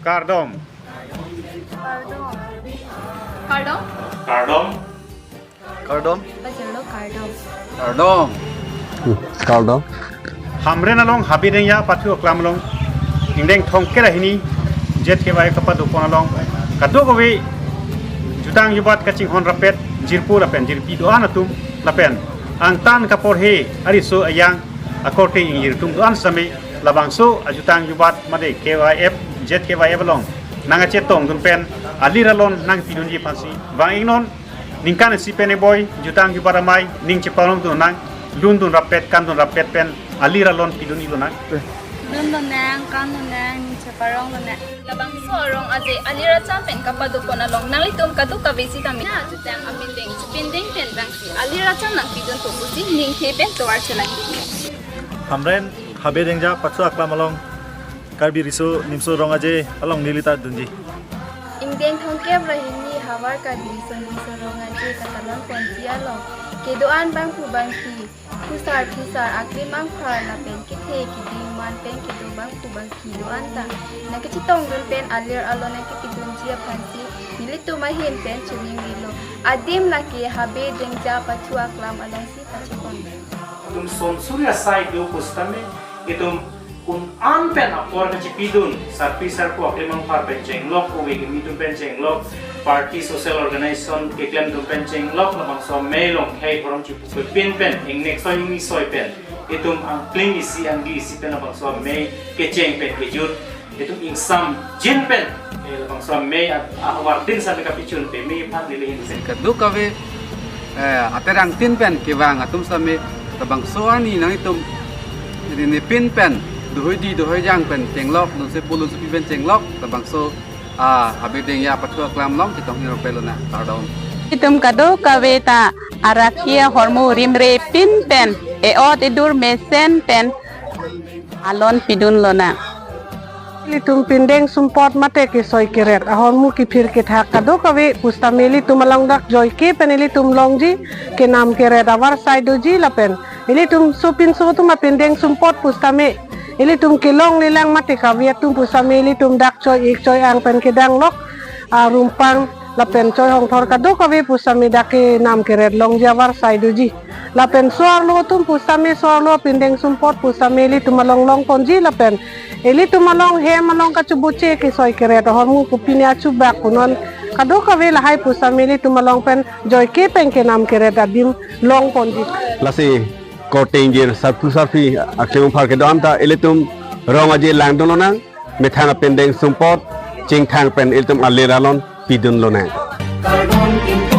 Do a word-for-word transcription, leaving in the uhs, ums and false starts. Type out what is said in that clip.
Kardom. Kardom. Kardom. Kardom. Kardom. Kardom. Kardom. Hamren along Habe Dengja pathu aklam along ingdeng thomkep ra hini Z K Y F kapadopon along kadokave jutang jubat kachinghon rapet jirpo lapen jirpi do-an atum lapen angtan kaporhe ariso ayang akorte ingjir atum do-an sitame labangso ajutang jubat mate K Y F, Z K Y F along nangkachetongdun pen alir alon nangpidunji aphansi vang-iknon. Ningkan isi pen eboi jutang jubat amei ning cheparongdun nang, lundun rapet kandun rapet pen alir alon pidun-ik lonang. Lun lonang, kan lonang, ning cheparong lonang. Labangso arong aje alir acham pen kapadopon along nanglitum kadokave sitame ajutang apindeng chepindeng pen vangsi alir acham nangpidunpo pusi ningthe pen tovar chelang. Hamren Habe Dengja pathu aklam along Karbi Riso Nimso Rong Aje along neli ta dunji. Ingdeng thomkep ra hini havar Karbi Riso Nimso Rong Aje katalon ponji along kedo-an bangphu bangphi, phusar phisar, aklim angphar lapen kethe keding man pen kedo bangphu bangphi do-an ta nangkachetongdun pen alir alon nangkepidunji aphansi nelitum ahin pen choningrilo. Adim lake Habe Dengja pathu aklam alongsi pachepon. Itum son suri asai do pusitame itum kun an pen apor kachepidun, sarpi sarpo aklim angphar pen chenglok, ove kimi atum pen chenglok, party social organization keklemdun pen chenglok, labangso amei along khei phorom chipupepin pen ingnek soi ingni soi pen itum angkling isi anggi isi pen labangso amei kecheng pen kejut itum ingsamjin pen, eh, labangso amei a-, ahavar tin sitame kapachun peme aphan neli hin sen. Kadokave, eh, aterang tin pen kevang atum sitame labangso arni nanglitum rinipin pen dohoidi dohoijang pen chenglok, lunsepo lunsepi pen chenglok, labangso, ah, Habe Dengja pathu aklam along chetong hiro pelo na. Kardom. Itum kadokave ta araki ahormu rimrepin pen e-ot edur mesen pen alon pidun lonang. Ilitum pindeng sumpot mate kesoi keret ahormu kiphir kethak kadokave pusitame ilitum along dak joike pen ilitum longji, kenam keret avarsai doji lapen ilitum sopinso atum apindeng sumpot pusitame ilitum kelong lelang mate kave atum pusitame ilitum dak choi-ik choi-ang pen kedanglok, ah, rumpang lapen choi hongthor kadokave pusitame dak kenam keret longji avarsai doji. Lapen so-arlo atum pusitame so-arlo pindeng sumpot pusitame ilitum along longponji lapen ilitum along hem along kachoboche kesoi keret ahormu kopine achubak punon kadokave lahai pusitame ilitum along pen joike pen kenam keret adim longponji. Lasi korte ingjir sarpo sarpi aklim angphar kedo-an ta ilitum rong aje langdun lonang. Methang apindeng sumpot chingthang pen ilitum alir alon pidun lonang. Kardom.